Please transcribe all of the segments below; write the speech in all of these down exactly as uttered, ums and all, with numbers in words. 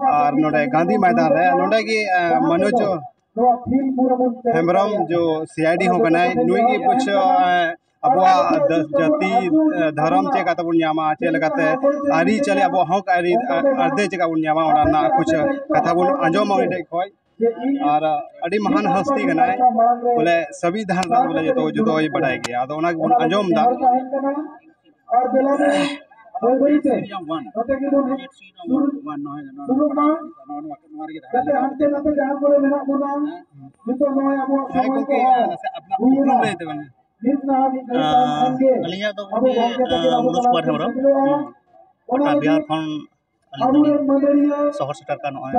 ᱟᱨ ᱱᱚᱰᱮ ᱜᱟᱱᱫᱷᱤ ᱢᱚᱭᱫᱟᱱ ᱨᱮ ᱱᱚᱰᱮ ᱜᱮ, ᱮ, ᱢᱚᱱᱳᱡᱽ ᱦᱮᱢᱵᱨᱚᱢ ᱡᱚ ᱥᱤ ᱟᱭ ᱰᱤ ᱦᱚᱸ ᱠᱟᱱᱟᱭ, ᱱᱩᱭ ᱜᱮ ᱠᱩᱪ, ᱮ, ᱟᱵᱚᱣᱟᱜ ᱫᱟᱹ-, ᱡᱟᱹᱛᱤ, ᱮ, ᱫᱷᱚᱨᱚᱢ ᱪᱮᱫ ᱞᱮᱠᱟᱛᱮ ᱵᱚᱱ ᱧᱟᱢᱟ, ᱪᱮᱫ ᱞᱮᱠᱟᱛᱮ ᱟᱹᱨᱤᱪᱟᱹᱞᱤ, ᱟᱵᱚᱣᱟᱜ ᱦᱚᱠ ᱟᱹᱨᱤ, ᱮ, ᱟᱹᱭᱫᱟᱹᱨ ᱪᱮᱫ ᱞᱮᱠᱟ ᱵᱚᱱ ᱧᱟᱢᱟ, ᱚᱱᱟ ᱨᱮᱱᱟᱜ ᱠᱩᱪ ᱠᱟᱛᱷᱟ ᱵᱚᱱ ᱟᱸᱡᱚᱢᱟ ᱩᱱᱤ ᱴᱷᱮᱡ ᱠᱷᱚᱡ᱾ ᱟᱨ ᱟᱹᱰᱤ ᱢᱟᱦᱟᱱ ᱦᱚᱥᱛᱤ ᱠᱟᱱᱟᱭ, ᱵᱚᱞᱮ ᱥᱚᱝᱵᱤᱫᱷᱟᱱ ᱨᱮ ᱵᱚᱞᱮ ᱡᱚᱛᱚ, ᱡᱚᱛᱚᱭ ᱵᱟᱰᱟᱭ ᱜᱮᱭᱟ᱾ ᱟᱫᱚ ᱚᱱᱟ ᱜᱮᱵᱚᱱ ᱟᱸᱡᱚᱢ ᱮᱫᱟ᱾ ᱦᱮᱸ ᱜᱚᱢᱠᱮ, ᱱᱟᱥᱮ ᱟᱯᱱᱟᱨ ᱩᱯᱨᱩᱢ ᱞᱟᱹᱭ ᱛᱟᱵᱮᱱ ᱢᱮ᱾ ᱟᱸ, ᱟᱹᱞᱤᱧᱟᱜ ᱫᱚ ᱜᱚᱢᱠᱮ, ᱟᱸ, ᱢᱚᱱᱳᱡᱽ ᱠᱩᱢᱟᱨ ᱦᱮᱢᱵᱨᱚᱢ, ᱯᱟᱴᱟ ᱵᱤᱦᱟᱨ ᱠᱷᱚᱱ ᱟᱹᱞᱤᱧ ᱫᱚᱞᱤᱧ ᱥᱚᱦᱚᱨ ᱥᱮᱴᱮᱨ ᱠᱟᱱ ᱱᱚᱜᱼᱚᱭ᱾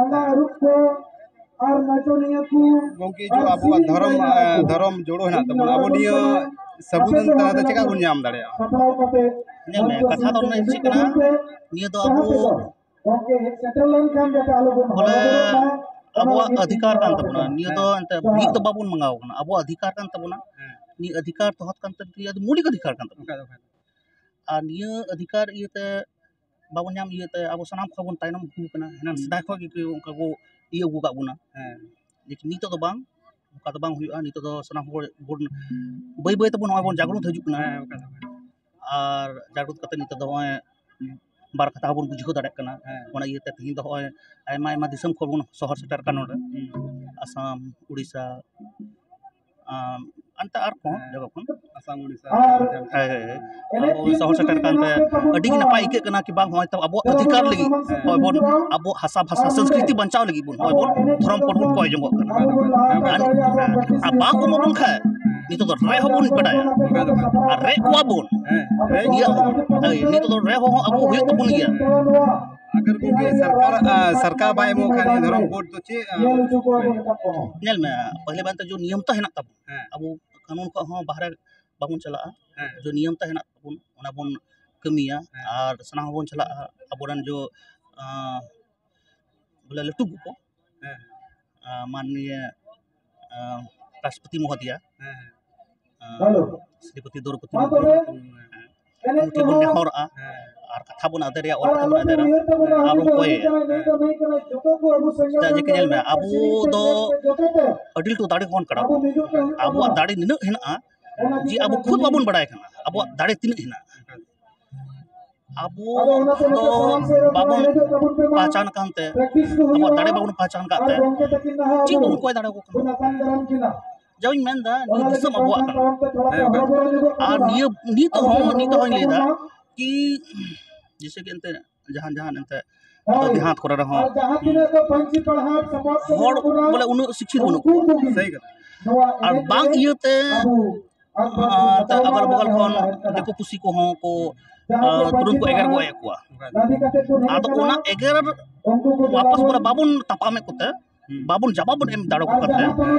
ᱜᱚᱢᱠᱮ, ᱡᱚ ᱟᱵᱚᱣᱟᱜ ᱫᱷᱚᱨᱚᱢ, ᱟᱸ, ᱫᱷᱚᱨᱚᱢ ᱡᱳᱲᱳ ᱦᱮᱱᱟᱜ ᱛᱟᱵᱚᱱᱟ, ᱟᱵᱚ ᱱᱤᱭᱟᱹ ᱥᱚᱝᱵᱤᱫᱷᱟᱱ ᱛᱟᱞᱟᱛᱮ ᱪᱮᱠᱟ ᱵᱚᱱ ᱧᱟᱢ ᱫᱟᱲᱮᱭᱟᱜᱼᱟ? ᱧᱮᱞ ᱢᱮ, ᱠᱟᱛᱷᱟ ᱫᱚ ᱱᱚᱰᱮ ᱪᱮᱫ ᱠᱟᱱᱟ, ᱱᱤᱭᱟᱹ ᱫᱚ ᱟᱵᱚ ᱵᱚᱞᱮ ᱟᱵᱚᱣᱟᱜ ᱚᱫᱷᱤᱠᱟᱨ ᱠᱟᱱ ᱛᱟᱵᱚᱱᱟ᱾ ᱱᱤᱭᱟᱹ ᱫᱚ ᱮᱱᱛᱮ ᱵᱷᱤᱠ ᱫᱚ ᱵᱟᱵᱚᱱ ᱢᱟᱸᱜᱟᱣ ᱠᱟᱱᱟ, ᱟᱵᱚᱣᱟᱜ ᱚᱫᱷᱤᱠᱟᱨ ᱠᱟᱱ ᱛᱟᱵᱚᱱᱟ᱾ ᱦᱮᱸ᱾ ᱱᱤᱭᱟᱹ ᱚᱫᱷᱤᱠᱟᱨ ᱫᱚᱦᱚ ᱠᱟᱱ ᱛᱟᱵᱚᱱᱟ, ᱱᱤᱭᱟᱹ ᱫᱚ ᱢᱳᱣᱞᱤᱠ ᱚᱫᱷᱤᱠᱟᱨ ᱠᱟᱱ ᱛᱟᱵᱚᱱᱟ᱾ ᱚᱠᱟ ᱫᱚ, ᱚᱠᱟ ᱫᱚ? ᱟᱨ ᱱᱤᱭᱟᱹ ᱚᱫᱷᱤᱠᱟᱨ ᱤᱭᱟᱹᱛᱮ ᱵᱟᱵᱚᱱ ᱧᱟᱢ ᱤᱭᱟᱹᱛᱮ ᱟᱵᱚ ᱥᱟᱱᱟᱢ ᱠᱷᱚᱱ ᱵᱚᱱ ᱛᱟᱭᱱᱚᱢ ᱟᱹᱜᱩ ᱠᱟᱱᱟ᱾ ᱮᱱᱟᱝ ᱦᱩᱸ᱾ ᱥᱮᱫᱟᱭ ᱠᱷᱚᱱ ᱜᱮ ᱠᱚ ᱚᱱᱠᱟ ᱠᱚ ᱤᱭᱟᱹ ᱟᱹᱜᱩ ᱠᱟᱜ ᱵᱚᱱᱟ᱾ ᱦᱮᱸ᱾ ᱞᱮᱠᱤᱱ ᱱᱤᱛᱚᱜ ᱫᱚ ᱵᱟᱝ, ᱚᱱᱠᱟ ᱫᱚ ᱵᱟᱝ ᱦᱩᱭᱩᱜᱼᱟ᱾ ᱱᱤᱛᱚᱜ ᱫᱚ ᱥᱟᱱᱟᱢ ᱦᱚᱲ ᱵᱚᱱ ᱵᱟᱹᱭ ᱵᱟᱹᱭ ᱛᱮᱵᱚᱱ ᱱᱚᱜᱼᱚᱭ ᱵᱚᱱ ᱡᱟᱜᱽᱨᱩᱛ ᱦᱤᱡᱩᱜ ᱠᱟᱱᱟ᱾ ᱦᱮᱸ, ᱚᱱᱠᱟ ᱫᱚ ᱵᱟᱝ᱾ ᱟᱨ ᱡᱟᱜᱽᱨᱩᱛ ᱠᱟᱛᱮ ᱱᱤᱛᱚᱜ ᱫᱚ ᱱᱚᱜᱼᱚᱭ ᱵᱟᱨ ᱠᱟᱛᱷᱟ ᱦᱚᱸᱵᱚᱱ ᱵᱩᱡᱷᱟᱹᱣ ᱫᱟᱲᱮᱭᱟᱜ ᱠᱟᱱᱟ᱾ ᱦᱮᱸ᱾ ᱚᱱᱟ ᱤᱭᱟᱹᱛᱮ ᱛᱮᱦᱮᱧ ᱫᱚ ᱱᱚᱜᱼᱚᱭ ᱟᱭᱢᱟ ᱟᱭᱢᱟ ᱫᱤᱥᱚᱢ ᱠᱷᱚᱱ ᱵᱚᱱ ᱥᱚᱦᱚᱨ ᱥᱮᱴᱮᱨ ᱠᱟᱱᱟ ᱱᱚᱰᱮ᱾ ᱦᱩᱸ᱾ ᱟᱥᱟᱢ, ᱩᱲᱤᱥᱥᱟ, ᱟᱢ, ᱚᱱᱛᱮ ᱟᱨᱠᱚᱸ ᱦᱮᱸ᱾ ᱡᱟᱭᱜᱟ ᱠᱷᱚᱱ᱾ ᱟᱥᱟᱢ, ᱩᱲᱤᱥᱥᱟ, ᱦᱳᱭ, ᱦᱳᱭ, ᱦᱳᱭ᱾ ᱟᱵᱚ ᱥᱚᱦᱚᱨ ᱥᱮᱴᱮᱨ ᱠᱟᱱᱛᱮ ᱟᱹᱰᱤ ᱜᱮ ᱱᱟᱯᱟᱭ ᱟᱹᱭᱠᱟᱹᱜ ᱠᱟᱱᱟ ᱠᱤ ᱵᱟᱝ ᱦᱚᱸᱜᱼᱚᱭ ᱛᱚ ᱟᱵᱚᱣᱟᱜ ᱚᱫᱷᱤᱠᱟᱨ ᱞᱟᱹᱜᱤᱫ ᱦᱚᱸᱜᱼᱚᱭ ᱵᱚᱱ ᱟᱵᱚ ᱦᱟᱥᱟ ᱵᱷᱟᱥᱟ ᱥᱚᱝᱥᱠᱨᱤᱛᱤ ᱵᱟᱧᱪᱟᱣ ᱞᱟᱹᱜᱤᱫ ᱵᱚᱱ ᱦᱚᱸᱜᱼᱚᱭ ᱵᱚᱱ ᱫᱷᱚᱨᱚᱢ ᱠᱳᱰ ᱵᱚᱱ ᱠᱚᱭ ᱡᱚᱝᱚᱜ ᱠᱟᱱᱟ᱾ ᱦᱮᱸ᱾ ᱟᱨ ᱵᱟᱝ ᱠᱚ ᱮᱢᱟ ᱵᱚᱱ ᱠᱷᱟᱡ ᱱᱤᱛᱚᱜ ᱫᱚ ᱨᱮ ᱦᱚᱸᱵᱚᱱ ᱵᱟᱰᱟᱭᱟ᱾ ᱚᱱᱠᱟ ᱫᱚ ᱵᱟᱝ᱾ ᱟᱨ ᱨᱮ ᱠᱚᱣᱟ ᱵᱚᱱ᱾ ᱦᱮᱸ, ᱨᱮ ᱤᱭᱟᱹ, ᱜᱮᱭᱟ ᱵᱚᱱ᱾ ᱦᱳᱭ, ᱱᱤᱛᱚᱜ ᱫᱚ ᱨᱮ ᱦᱚᱸ ᱟᱵᱚ ᱦᱩᱭᱩᱜ ᱛᱟᱵᱚᱱ ᱜᱮᱭᱟ᱾ ᱟᱜᱟᱨ ᱜᱚᱢᱠᱮ ᱥᱚᱨᱠᱟᱨ, ᱟ, ᱥᱚᱨᱠᱟᱨ ᱵᱟᱭ ᱮᱢᱚᱜ ᱠᱷᱟᱱ ᱱᱤᱭᱟᱹ ᱫᱷᱚᱨᱚᱢ ᱠᱳᱰ ᱫᱚ ᱪᱮᱫ, ᱟ, ᱧᱮᱞ ᱢᱮ, ᱯᱟᱦᱞᱮ ᱵᱟᱨ ᱛᱮ ᱡᱚ ᱱᱤᱭᱚᱢ ᱛᱚ ᱦᱮᱱᱟᱜ ᱛᱟᱵᱚᱱᱟ᱾ ᱦᱮᱸ᱾ ᱟᱵᱚ ᱠᱟᱹᱱᱩᱱ ᱠᱷᱚᱱ ᱦᱚᱸ ᱵᱟᱦᱨᱮ ᱵᱟᱵᱚᱱ ᱪᱟᱞᱟᱜᱼᱟ᱾ ᱦᱮᱸ᱾ ᱡᱚ ᱱᱤᱭᱚᱢ ᱛᱚ ᱦᱮᱱᱟᱜ ᱛᱟᱵᱚᱱ, ᱚᱱᱟ ᱵᱚᱱ ᱠᱟᱹᱢᱤᱭᱟ᱾ ᱦᱮᱸ᱾ ᱟᱨ ᱥᱟᱱᱟᱢ ᱦᱚᱲ ᱵᱚᱱ ᱪᱟᱞᱟᱜᱼᱟ᱾ ᱟᱵᱚᱨᱮᱱ ᱡᱚ, ᱟ, ᱵᱚᱞᱮ ᱞᱟᱹᱴᱩ ᱠᱚᱠᱚ, ᱦᱮᱸ᱾ ᱟ, ᱢᱟᱱᱱᱤᱭᱟ, ᱟ, ᱨᱟᱥᱴᱨᱚᱯᱚᱛᱤ ᱢᱚᱦᱳᱫᱚᱭᱟ, ᱦᱮᱸ, ᱦᱮᱸ᱾ ᱟ, ᱥᱨᱤᱢᱚᱛᱤ ᱫᱨᱳᱯᱚᱫᱤ ᱢᱩᱨᱢᱩ, ᱦᱮᱸ, ᱩᱱᱠᱤᱱ ᱵᱚᱱ ᱱᱮᱦᱚᱨᱚᱜᱼᱟ᱾ ᱦᱮᱸ᱾ ᱟᱨ ᱠᱟᱛᱷᱟ ᱵᱚᱱ ᱟᱫᱮᱨᱮᱭᱟ, ᱚᱞ ᱠᱟᱛᱷᱟ ᱵᱚᱱ ᱟᱫᱮᱨᱟ, ᱟᱨ ᱵᱚᱱ ᱠᱚᱭᱮᱭᱟ᱾ ᱪᱮᱫᱟᱜ ᱡᱮ ᱠᱤ ᱧᱮᱞ ᱢᱮ, ᱟᱵᱚ ᱫᱚ ᱟᱹᱰᱤ ᱞᱟᱹᱴᱩ ᱫᱟᱲᱮ ᱦᱚᱲ ᱠᱟᱱᱟ ᱵᱚᱱ᱾ ᱟᱵᱚᱣᱟᱜ ᱫᱟᱲᱮ ᱱᱤᱱᱟᱹᱜ ᱦᱮᱱᱟᱜᱼᱟ ᱡᱮ ᱟᱵᱚ ᱠᱷᱩᱫ ᱵᱟᱵᱚᱱ ᱵᱟᱲᱟᱭ ᱠᱟᱱᱟ ᱟᱵᱚᱣᱟᱜ ᱫᱟᱲᱮ ᱛᱤᱱᱟᱹᱜ ᱦᱮᱱᱟᱜᱼᱟ᱾ ᱟᱵᱚ ᱫᱚ ᱵᱟᱵᱚᱱ ᱯᱟᱦᱪᱟᱱ ᱟᱠᱟᱱ ᱛᱮ, ᱟᱵᱚᱣᱟᱜ ᱫᱟᱲᱮ ᱵᱟᱵᱚᱱ ᱯᱟᱦᱪᱟᱱ ᱟᱠᱟᱫ ᱛᱮ ᱪᱮᱫ ᱵᱚᱱ ᱠᱚᱭ ᱫᱟᱲᱮᱭᱟᱠᱚ ᱠᱟᱱᱟ? ᱡᱟᱣᱤᱧ ᱢᱮᱱᱫᱟ, ᱱᱤᱭᱟᱹ ᱫᱤᱥᱚᱢ ᱟᱵᱚᱣᱟᱜ ᱠᱟᱱᱟ᱾ ᱦᱮᱸ, ᱦᱮᱸ᱾ ᱟᱨ ᱱᱤᱭᱟᱹ ᱱᱤᱛ ᱦᱚᱸ, ᱱᱤᱛ ᱦᱚᱸᱧ ᱞᱟᱹᱭᱫᱟ ᱠᱤ ᱡᱮᱭᱥᱮ ᱠᱤ ᱮᱱᱛᱮ ᱡᱟᱦᱟᱸ, ᱡᱟᱦᱟᱸ ᱮᱱᱛᱮ ᱟᱫᱚ ᱫᱮᱦᱟᱸᱛ ᱠᱚᱨᱮ ᱨᱮᱦᱚᱸ ᱦᱚᱲ ᱵᱚᱞᱮ ᱩᱱᱟᱹᱜ ᱥᱤᱠᱠᱷᱤᱛ ᱵᱟᱹᱱᱩᱜ ᱠᱚᱣᱟ᱾ ᱥᱟᱹᱦᱤ ᱠᱟᱛᱷᱟ᱾ ᱟᱨ ᱵᱟᱝ ᱤᱭᱟᱹᱛᱮ ᱟᱨ ᱛᱟ-, ᱟᱜᱟᱞ ᱵᱟᱜᱟᱞ ᱠᱷᱚᱱ ᱫᱤᱠᱩ ᱯᱩᱥᱤ ᱠᱚᱦᱚᱸ ᱠᱚ, ᱟᱨ, ᱛᱩᱨᱩᱢ ᱠᱚ ᱮᱜᱮᱨ ᱜᱚᱡ ᱮᱫ ᱠᱚᱣᱟ᱾ ᱟᱫᱚ ᱚᱱᱟ ᱮᱜᱮᱨ ᱣᱟᱯᱚᱥ ᱵᱚᱞᱮ ᱵᱟᱵᱚᱱ ᱛᱟᱯᱟᱢᱮᱫ ᱠᱚᱛᱮ, ᱦᱩᱸ᱾ ᱵᱟᱵᱚᱱ ᱡᱟᱵᱟ ᱵᱚᱱ ᱮᱢ ᱫᱟᱲᱮ ᱟᱠᱚ ᱠᱟᱱ ᱛᱟᱦᱮᱸ,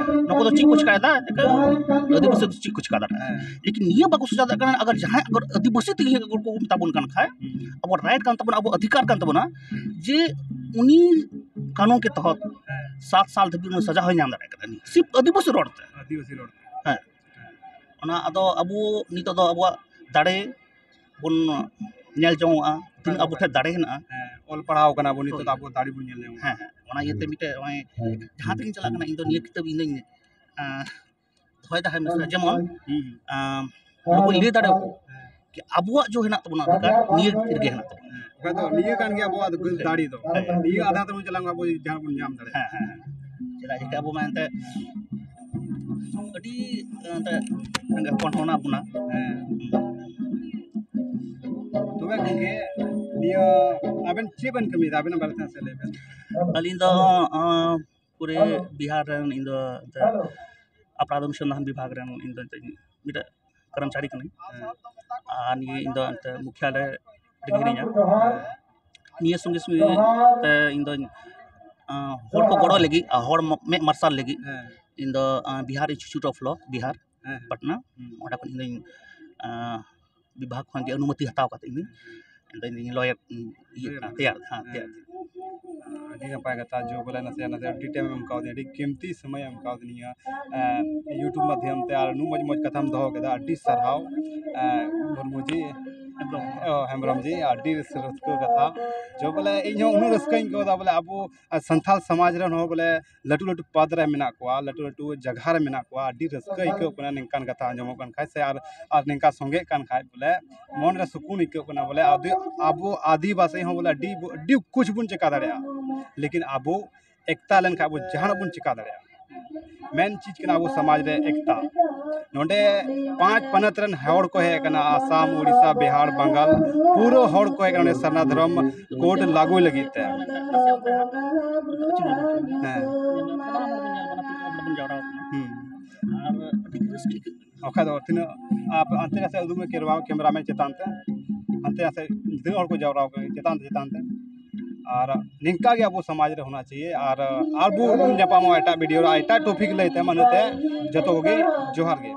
ᱱᱩᱠᱩ ᱫᱚ ᱪᱮᱫ ᱠᱚ ᱪᱤᱠᱟᱭᱮᱫᱟ? ᱮᱠᱟᱞ ᱟᱹᱫᱤᱵᱟᱹᱥᱤ ᱫᱚ ᱪᱮᱫ ᱠᱚ ᱪᱤᱠᱟ ᱫᱟᱲᱮᱭᱟᱜᱼᱟ? ᱦᱮᱸ᱾ ᱞᱮᱠᱤᱱ ᱱᱤᱭᱟᱹ ᱵᱟᱠᱚ ᱥᱚᱡᱟ ᱫᱟᱲᱮᱭᱟᱜ ᱠᱟᱱᱟ, ᱟᱜᱟᱨ ᱡᱟᱦᱟᱸᱭ ᱟᱜᱟᱨ ᱟᱹᱫᱤᱵᱟᱹᱥᱤ ᱛᱮᱜᱮ ᱟᱜᱟᱨ ᱠᱚ ᱢᱮᱛᱟ ᱵᱚᱱ ᱠᱟᱱ ᱠᱷᱟᱡ, ᱦᱩᱸ᱾ ᱟᱵᱚ ᱨᱟᱭᱤᱴ ᱠᱟᱱ ᱛᱟᱵᱚᱱᱟ, ᱟᱵᱚ ᱚᱫᱷᱤᱠᱟᱨ ᱠᱟᱱ ᱛᱟᱵᱚᱱᱟ, ᱡᱮ ᱩᱱᱤ ᱠᱟᱹᱱᱩᱱ ᱠᱮ ᱛᱚᱦᱚᱛ ᱦᱮᱸ᱾ ᱥᱟᱛ ᱥᱟᱞ ᱫᱷᱟᱹᱵᱤᱡ ᱩᱱᱤ ᱥᱟᱡᱟ ᱦᱚᱸᱭ ᱧᱟᱢ ᱫᱟᱲᱮᱭᱟᱜ ᱠᱟᱱᱟ, ᱥᱤᱯ ᱟᱹᱫᱤᱵᱟᱹᱥᱤ ᱨᱚᱲ ᱛᱮ᱾ ᱟᱹᱫᱤᱵᱟᱹᱥᱤ ᱨᱚᱲ ᱛᱮ᱾ ᱦᱮᱸ᱾ ᱚᱱᱟ ᱟᱫᱚ ᱟᱵᱚ ᱱᱤᱛᱚᱜ ᱫᱚ ᱟᱵᱚᱣᱟᱜ ᱫᱟᱲᱮ ᱵᱚᱱ ᱧᱮᱞ ᱡᱚᱝᱚᱜᱼᱟ, ᱛᱤᱱᱟᱹᱜ ᱟᱵᱚ ᱴᱷᱮᱱ ᱫᱟᱲᱮ ᱦᱮᱱᱟᱜᱼᱟ᱾ ᱦᱮᱸ, ᱚᱞ ᱯᱟᱲᱦᱟᱣ ᱠᱟᱱᱟ ᱵᱚᱱ, ᱱᱤᱛᱚᱜ ᱦᱳᱭ᱾ ᱫᱚ ᱟᱵᱚ ᱫᱟᱲᱮ ᱵᱚᱱ ᱧᱮᱞ ᱧᱟᱢᱟ᱾ ᱦᱮᱸ, ᱦᱮᱸ, ᱚᱱᱟ ᱤᱭᱟᱹᱛᱮ ᱢᱤᱫᱴᱮᱡ ᱱᱚᱜᱼᱚᱭ ᱡᱟᱦᱟᱸ ᱛᱮᱜᱤᱧ ᱪᱟᱞᱟᱜ ᱠᱟᱱᱟ, ᱤᱧ ᱫᱚ ᱱᱤᱭᱟᱹ ᱠᱤᱛᱟᱹᱵ ᱤᱧ ᱫᱚᱧ, ᱟᱸ, ᱫᱚᱦᱚᱭ ᱫᱟ ᱦᱟᱢᱮᱥᱟ, ᱡᱮᱢᱚᱱ, ᱦᱩᱸ, ᱦᱩᱸ᱾ ᱟᱸ, ᱱᱚᱜᱼᱚᱭ ᱞᱟᱹᱭ ᱫᱟᱲᱮᱭᱟᱠᱚ ᱦᱮᱸ᱾ ᱠᱤ ᱟᱵᱚᱣᱟᱜ ᱡᱚ ᱦᱮᱱᱟᱜ ᱛᱟᱵᱚᱱᱟ ᱚᱫᱷᱤᱠᱟᱨ, ᱱᱤᱭᱟᱹ ᱨᱮᱜᱮ ᱦᱮᱱᱟᱜ ᱛᱟᱵᱚᱱᱟ᱾ ᱦᱮᱸ, ᱵᱟᱠᱷᱟᱡ ᱫᱚ ᱱᱤᱭᱟᱹ ᱠᱟᱱ ᱜᱮᱭᱟ ᱟᱵᱚᱣᱟᱜ ᱫᱚ ᱫᱟᱲᱮ ᱫᱚ᱾ ᱦᱮᱸ᱾ ᱱᱤᱭᱟᱹ ᱟᱫᱷᱟᱨ ᱛᱮᱵᱚᱱ ᱪᱟᱞᱟᱣ ᱞᱮᱱᱠᱷᱟᱱ ᱟᱵᱚ ᱡᱟᱦᱟᱸ ᱵᱚᱱ ᱧᱟᱢ ᱫᱟᱲᱮᱭᱟᱜᱼᱟ᱾ ᱦᱮᱸ, ᱦᱮᱸ, ᱦᱮᱸ᱾ ᱪᱮᱫᱟᱜ ᱡᱮ ᱟᱵᱚ ᱢᱟ ᱮᱱᱛᱮ ᱟᱹᱰᱤ, ᱮᱱᱛᱮ ᱨᱮᱸᱜᱮᱡ ᱦᱚᱯᱚᱱ ᱦᱚᱸ ᱢᱮᱱᱟᱜ ᱵᱚᱱᱟ᱾ ᱦᱮᱸ᱾ ᱛᱚᱵᱮ ᱜᱚᱝᱠᱮ, ᱱᱤᱭᱟᱹ ᱟᱵᱮᱱ ᱪᱮᱫ ᱵᱮᱱ ᱠᱟᱹᱢᱤᱭᱮᱫᱟ? ᱟᱵᱮᱱᱟᱜ ᱵᱟᱨᱮ ᱛᱮ ᱱᱟᱥᱮ ᱞᱟᱹᱭ ᱵᱮᱱ᱾ ᱟᱹᱞᱤᱧ ᱫᱚ, ᱟᱸ, ᱯᱩᱨᱟᱹ ᱵᱤᱦᱟᱨ ᱨᱮᱱ ᱤᱧ ᱫᱚ ᱮᱱᱛᱮ ᱚᱯᱨᱟᱫᱷ ᱚᱱᱩᱥᱚᱱᱫᱷᱟᱱ ᱵᱤᱵᱷᱟᱜᱽ ᱨᱮᱱ ᱤᱧ ᱫᱚ ᱮᱱᱛᱮ ᱢᱤᱫᱴᱮᱡ ᱠᱚᱨᱢᱪᱟᱨᱤ ᱠᱟᱹᱱᱟᱹᱧ᱾ ᱦᱮᱸ᱾ ᱟᱨ ᱱᱤᱭᱟᱹ ᱤᱧ ᱫᱚ ᱮᱱᱛᱮ ᱢᱩᱠᱷᱭᱟᱞᱚᱭ ᱨᱮᱜᱮ ᱦᱤᱱᱟᱹᱧᱟ᱾ ᱱᱤᱭᱟᱹ ᱥᱚᱸᱜᱮ ᱥᱚᱸᱜᱮ ᱛᱮ ᱤᱧ ᱫᱚᱧ, ᱟᱸ, ᱦᱚᱲ ᱠᱚ ᱜᱚᱲᱚ ᱞᱟᱹᱜᱤᱫ ᱟᱨ ᱦᱚᱲ ᱢᱚ-, ᱢᱮᱫ ᱢᱟᱨᱥᱟᱞ ᱞᱟᱹᱜᱤᱫ ᱦᱮᱸ᱾ ᱤᱧ ᱫᱚ, ᱟᱸ, ᱵᱤᱦᱟᱨ ᱤᱱᱥᱴᱤᱴᱤᱭᱩᱴ ᱚᱯᱷ ᱞᱚ, ᱵᱤᱦᱟᱨ, ᱦᱮᱸ᱾ ᱯᱟᱴᱱᱟ, ᱦᱩᱸ᱾ ᱚᱸᱰᱮ ᱠᱷᱚᱱ ᱤᱧ ᱫᱚᱧ, ᱟᱸ, ᱵᱤᱵᱷᱟᱜᱽ ᱠᱷᱚᱱ ᱜᱮ ᱚᱱᱩᱢᱚᱛᱤ ᱦᱟᱛᱟᱣ ᱠᱟᱛᱮ ᱤᱧ ᱫᱚᱧ, ᱦᱩᱸ᱾ ᱤᱧ ᱫᱚᱧ ᱞᱚᱭᱟᱨ, ᱤᱧ ᱤᱭᱟᱹᱜ ᱠᱟᱱᱟ, ᱛᱮᱭᱟᱨ, ᱦᱮᱸ, ᱛᱮᱭᱟᱨ᱾ ᱦᱮᱸ᱾ ᱟᱹᱰᱤ ᱱᱟᱯᱟᱭ ᱠᱟᱛᱷᱟ, ᱡᱚ ᱵᱚᱞᱮ ᱱᱟᱥᱮ, ᱱᱟᱥᱮ ᱟᱹᱰᱤ ᱴᱟᱭᱤᱢ ᱮᱢ ᱠᱟᱣᱫᱤᱧᱟ, ᱟᱹᱰᱤ ᱠᱤᱢᱛᱤ ᱥᱚᱢᱚᱭ ᱮᱢ ᱠᱟᱣᱫᱤᱧᱟ, ᱮᱸ, YouTube ᱢᱟᱫᱽᱫᱷᱚᱢ ᱛᱮ, ᱟᱨ ᱱᱩᱱ ᱢᱚᱡᱽ, ᱢᱚᱡᱽ ᱠᱟᱛᱷᱟᱢ ᱫᱚᱦᱚ ᱠᱮᱫᱟ, ᱟᱹᱰᱤ ᱥᱟᱨᱦᱟᱣ, ᱮᱸ, ᱢᱩᱨᱢᱩ ᱡᱤ᱾ ᱚ, ᱦᱮᱢᱵᱨᱚᱢ ᱡᱤ, ᱟᱹᱰᱤ ᱨᱟᱹᱥᱠᱟᱹ, ᱨᱟᱹᱥᱠᱟᱹ ᱠᱟᱛᱷᱟ᱾ ᱡᱚ ᱵᱚᱞᱮ, ᱤᱧ ᱦᱚᱸ ᱩᱱᱟᱹᱜ ᱨᱟᱹᱥᱠᱟᱹᱧ ᱟᱹᱭᱠᱟᱹᱣ ᱮᱫᱟ ᱵᱚᱞᱮ, ᱟᱵᱚ ᱥᱟᱱᱛᱟᱲ ᱥᱚᱢᱟᱡᱽ ᱨᱮᱱ ᱦᱚᱲ ᱵᱚᱞᱮ ᱞᱟᱹᱴᱩ ᱞᱟᱹᱴᱩ ᱯᱚᱫᱽ ᱨᱮ ᱢᱮᱱᱟᱜ ᱠᱚᱣᱟ, ᱞᱟᱹᱴᱩ ᱞᱟᱹᱴᱩ ᱡᱟᱭᱜᱟ ᱨᱮ ᱢᱮᱱᱟᱜ ᱠᱚᱣᱟ᱾ ᱟᱹᱰᱤ ᱨᱟᱹᱥᱠᱟᱹ ᱟᱹᱭᱠᱟᱹᱜ ᱠᱟᱱᱟ ᱱᱤᱝᱠᱟᱱ ᱠᱟᱛᱷᱟ ᱟᱸᱡᱚᱢᱚᱜ ᱠᱟᱱ ᱠᱷᱟᱡ ᱥᱮ ᱟᱨ, ᱟᱨ ᱱᱤᱝᱠᱟ ᱥᱚᱸᱜᱮᱜ ᱠᱟᱱ ᱠᱷᱟᱡ ᱵᱚᱞᱮ ᱢᱚᱱ ᱨᱮ ᱥᱩᱠᱩᱱ ᱟᱹᱭᱠᱟᱹᱜ ᱠᱟᱱᱟ ᱵᱚᱞᱮ, ᱟᱫᱚ ᱟᱵᱚ ᱟᱹᱫᱤᱵᱟᱹᱥᱤ ᱦᱚᱸ ᱵᱚᱞᱮ ᱟᱹᱰᱤ, ᱟᱹᱰᱤ ᱠᱩᱪ ᱵᱚᱱ ᱪᱮᱠᱟ ᱫᱟᱲᱮᱭᱟᱜᱼᱟ, ᱞᱮᱠᱤᱱ ᱟᱵᱚ ᱮᱠᱛᱟ ᱞᱮᱱᱠᱷᱟᱱ ᱟᱵᱚ ᱡᱟᱦᱟᱱᱟᱜ ᱵᱚᱱ ᱪᱮᱠᱟ ᱫᱟᱲᱮᱭᱟᱜᱼᱟ᱾ ᱢᱮᱱ ᱪᱮᱫ ᱠᱟᱱᱟ ᱟᱵᱚ ᱥᱚᱢᱟᱡᱽ ᱨᱮ ᱮᱠᱛᱟ᱾ ᱱᱚᱰᱮ ᱯᱟᱸᱪ ᱯᱚᱱᱚᱛ ᱨᱮᱱ ᱦᱚᱲ ᱠᱚ ᱦᱮᱡ ᱟᱠᱟᱱᱟ, ᱟᱥᱟᱢ, ᱩᱲᱤᱥᱥᱟ, ᱵᱤᱦᱟᱨ, ᱵᱟᱝᱜᱟᱞ, ᱯᱩᱨᱟᱹ ᱦᱚᱲ ᱠᱚ ᱦᱮᱡ ᱟᱠᱟᱱᱟ ᱱᱚᱰᱮ ᱥᱟᱨᱱᱟ ᱫᱷᱚᱨᱚᱢ ᱠᱳᱰ ᱞᱟᱹᱜᱩᱭ ᱞᱟᱹᱜᱤᱫ ᱛᱮ᱾ ᱦᱮᱸ᱾ ᱦᱩᱸ᱾ ᱵᱟᱠᱷᱟᱡ ᱫᱚ ᱛᱤᱱᱟᱹᱜ ᱟᱯ-, ᱦᱟᱱᱛᱮ ᱱᱟᱥᱮ ᱩᱫᱩᱜ ᱢᱮ ᱠᱮᱢᱨᱟ-, ᱠᱮᱢᱨᱟᱢᱮᱱ ᱪᱮᱛᱟᱱ ᱛᱮ, ᱦᱟᱱᱛᱮ ᱱᱟᱥᱮ ᱛᱤᱱᱟᱹᱜ ᱦᱚᱲ ᱠᱚ ᱡᱟᱣᱨᱟ ᱟᱠᱟᱱᱟ ᱪᱮᱛᱟᱱ ᱛᱮ, ᱪᱮᱛᱟᱱ ᱛᱮ᱾ ᱟᱨ ᱱᱤᱝᱠᱟ ᱜᱮ ᱟᱵᱚ ᱥᱚᱢᱟᱡᱽ ᱨᱮ ᱦᱳᱱᱟ ᱪᱟᱦᱤᱭᱮ᱾ ᱟᱨ, ᱟᱨ ᱵᱚ ᱧᱟᱯᱟᱢᱚᱜᱼᱟ ᱮᱴᱟᱜ ᱵᱷᱤᱰᱤᱭᱳ ᱨᱮ, ᱮᱴᱟᱜ ᱴᱚᱯᱤᱠ ᱞᱟᱹᱭ ᱛᱮ᱾ ᱢᱟ ᱤᱱᱟᱹᱜ ᱛᱮ ᱡᱚᱛᱚ ᱠᱚᱜᱮ ᱡᱚᱦᱟᱨ ᱜᱮ᱾